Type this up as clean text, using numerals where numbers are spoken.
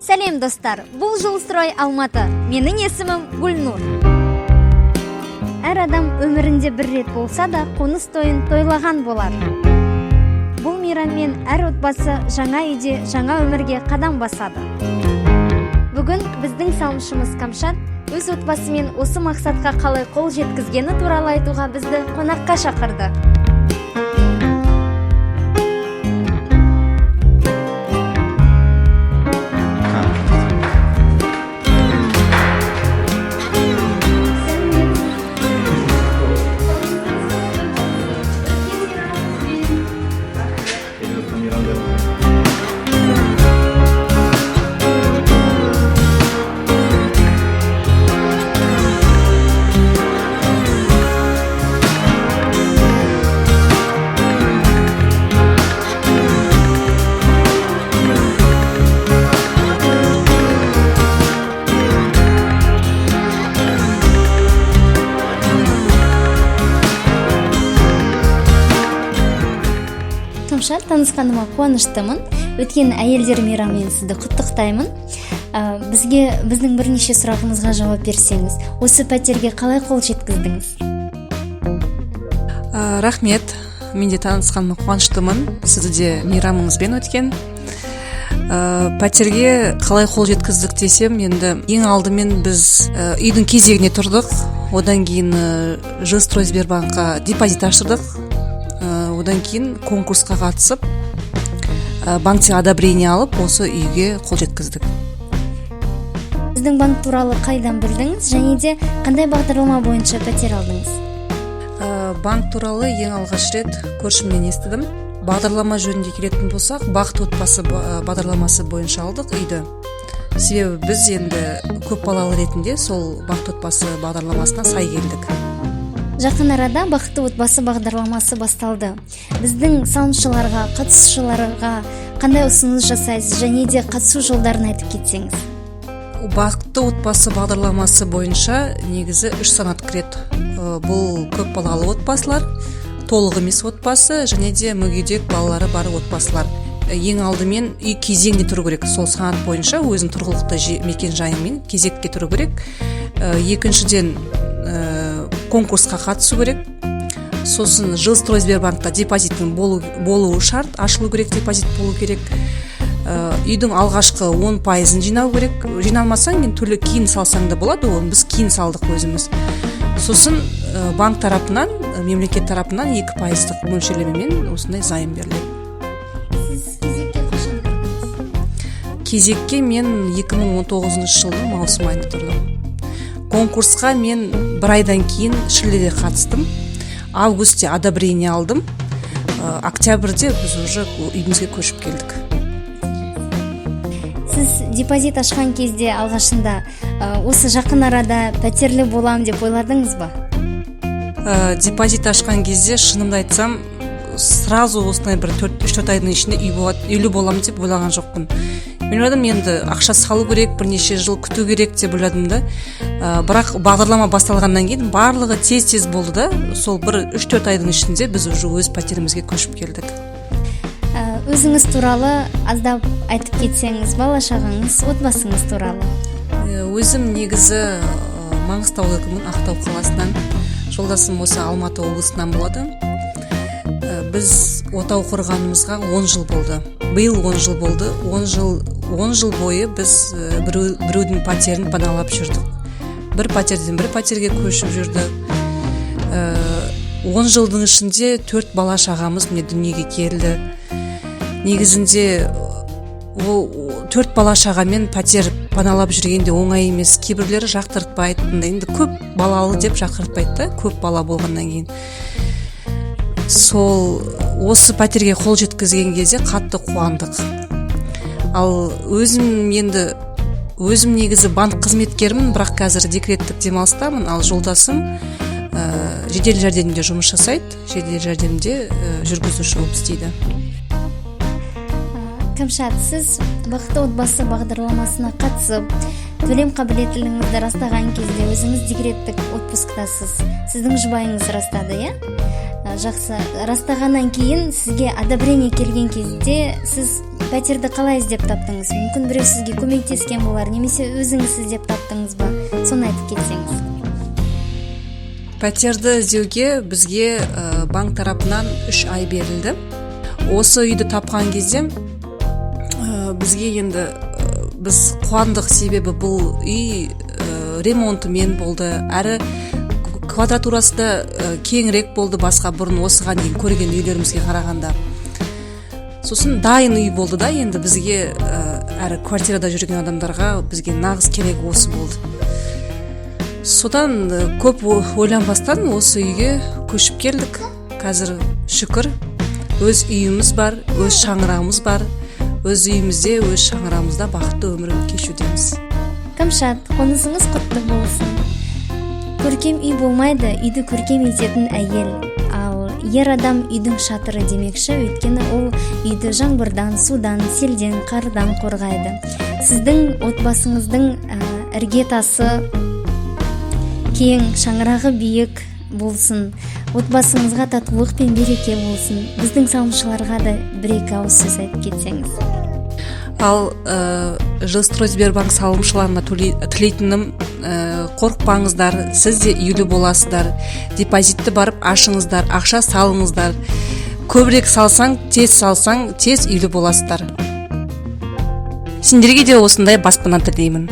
Сәлем, достар! Бұл Жилстрой Алматы. Менің есімім Гүлнұр. Әр адам өмірінде бір рет болса да қоныс тойын тойлаған болар. Бұл мейраммен әр отбасы жаңа үйде жаңа өмірге қадам басады. Бүгін біздің салымшымыз Камшат өз отбасымен осы мақсатқа қалай қол жеткізгені туралы айтуға бізді қонаққа шақырды. Камшат, танысқаныма қуаныштымын. Өткен әйелдер мейрамымен сізді құттықтаймын. Бізге біздің бірнеше сұрағымызға жауап берсеңіз, осы пәтерге қалай қол жеткіздіңіз? Рахмет, мен де танысқаныма қуаныштымын. Сізді де мейрамыңызбен өткен. Пәтерге қалай қол жеткіздік десем, енді ең алдымен біз үйдің кезегіне тұрдық. Одан кейін Жилстрой Сбербанкқа депозит аштырдық. Одан кейін конкурсқа қатысып, банктен одобрение алып, осы үйге қол жеткіздік. Біздің банк туралы қайдан білдіңіз және де қандай бағдарлама бойынша пәтер алдыңыз? Банк туралы ең алғаш рет көршімнен естідім. Бағдарлама жөнінде келетін болсақ, Бақытты отбасы бағдарламасы бойынша алдық үйді. Себебі біз енді көп балалы ретінде сол Бақытты отбасы бағдарламасына сай келдік. Жақын арада Бақытты отбасы бағдарламасы басталды. Біздің салымшыларға, қатысушыларға қандай ұсыныс жасайсыз және де қатысу жолдарын айтып кетсеңіз? Бақытты отбасы бағдарламасы бойынша негізі 3 санат кіреді. Бұл көп балалы отбасылар, толық емес отбасы және де мүгедек балалары бар отбасылар. Ең алдымен үй кезегінде тұру керек. Сол санат бойынша өзінің тұрғылықты мекен жайымен кезекке тұру керек. Екіншіден, конкурсқа қатысу керек. Сосын Жилстрой Сбербанкта депозиттің болуы шарт, ашылу керек, депозит болу керек. Үйдің алғашқы 10%-ын жинау керек. Жиналмасаң, енді төле кейін салсаң да болады, оны біз кейін салдық өзіміз. Сосын банк тарапынан, мемлекет тарапынан 2%-лық мөлшерлемемен осындай займ беріледі. Сіз кезекке қашан тұрдыңыз? Кезекке мен 2019 жылдың маусым айында тұрдым. Конкурсқа мен бір айдан кейін шілдеде қатыстым. Августте одобрение алдым. Октябрьде біз уже үйімізге көшіп келдік. Сіз депозит ашқан кезде алғашында осы жақын арада пәтерлі болам деп ойладыңыз ба? Депозит ашқан кезде, шынымды айтсам, сразу осындай бір үш-төрт айдың ішінде үйлі боламын деп ойлаған жоқпын. Мен ойладым, енді ақша салу керек, бірнеше жыл күту керек деп ойладым да. Бірақ бағдарлама басталғаннан кейін барлығы тез-тез болды да, сол бір үш-төрт айдың ішінде біз уже өз пәтерімізге көшіп келдік. Өзіңіз туралы аздап айтып кетсеңіз, бала шағаңыз, отбасыңыз туралы. Өзім негізі Маңғыстаулықпын, Ақтау қаласынан. Жолдасым осы Алматы облысынан болады. Біз отау құрғанымызға 10 жыл болды. Биыл 10 жыл болды. 10 жыл, 10 жыл бойы біз біреудің пәтерін паналап жүрдік. Бір пәтерден бір пәтерге көшіп жүрдік. 10 жылдың ішінде 4 бала шағамыз міне дүниеге келді. Негізінде ол 4 бала шағамен пәтер паналап жүргенде оңай емес. Кейбіреулері жақтыртпайды. Енді көп балалы деп жақтыртпайды да, көп бала болғаннан кейін. Сол осы пәтерге қол жеткізген кезде қатты қуандық. Ал өзім негізі банк қызметкерімін, бірақ қазір декреттік демалыстамын. Ал жолдасым жедел жәрдемде жұмыс жасайды, жедел жәрдемде жүргізуші болып істейді. Камшат, сіз Бақытты отбасы бағдарламасына қатысып, төлем қабілеттілігіңізді растаған кезде өзіңіз декреттік отпусктасыз. Сіздің жұбайыңыз растады, иә? Жақсы. Растағаннан кейін сізге одобрение келген кезде сіз пәтерді қалай іздеп таптыңыз? Мүмкін, біреу сізге көмектескен болар немесе өзіңіз іздеп таптыңыз ба? Соны айтып кетсеңіз. Пәтерді іздеуге бізге банк тарапынан 3 ай берілді. Осы үйді тапқан кезде бізге енді біз қуандық, себебі бұл үй ремонтымен болды, әрі квадратурасы да кеңірек болды басқа бұрын осыған дейін көрген үйлерімізге қарағанда. Сосын дайын үй болды да. Енді бізге әрі квартирада жүрген адамдарға бізге нағыз керек осы болды. Содан көп ойланбастан осы үйге көшіп келдік. Қазір, шүкір, өз үйіміз бар, өз шаңырағымыз бар. Өз үйімізде, өз шаңырағымызда бақытты өмір кешудеміз. Камшат, қонысыңыз құтты болсын! Көркем үй болмайды, үйді көркем ететін әйел. Ал ер адам үйдің шатыры демекші, өйткені ол үйді жаңбырдан, судан, селден, қардан қорғайды. Сіздің отбасыңыздың іргетасы кең, шаңырағы биік болсын, отбасыңызға татулық пен береке болсын. Біздің салымшыларға да бір екі ауыз сөз айтып кетсеңіз. Ал Жилстройсбербанк салымшыларына тілейтінім: қорықпаңыздар, сіз де үйлі боласыздар. Депозитті барып ашыңыздар, ақша салыңыздар. Көбірек салсаң, тез салсаң, тез үйлі боласыздар. Сендерге де осындай баспана тілеймін.